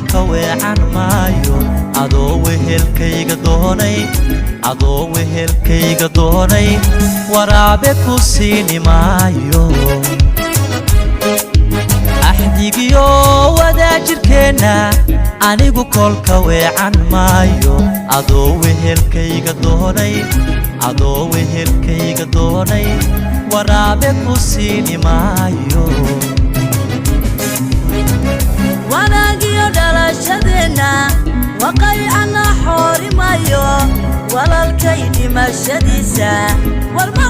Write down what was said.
Kolka weecan maayo adoo wehelkayga doonay, adoo wehelkayga doonay, waraabe ku siini maayo. Axdigiyo wadaajirkeenna anigu kolka weecan maayo adoo wehelkayga doonay, adoo wehelkayga doonay, waraabe ku siini maayo. Wanaagiyo dhalashadeenna waqaycana xoorimayo, walalkay dhimashadiisa warma.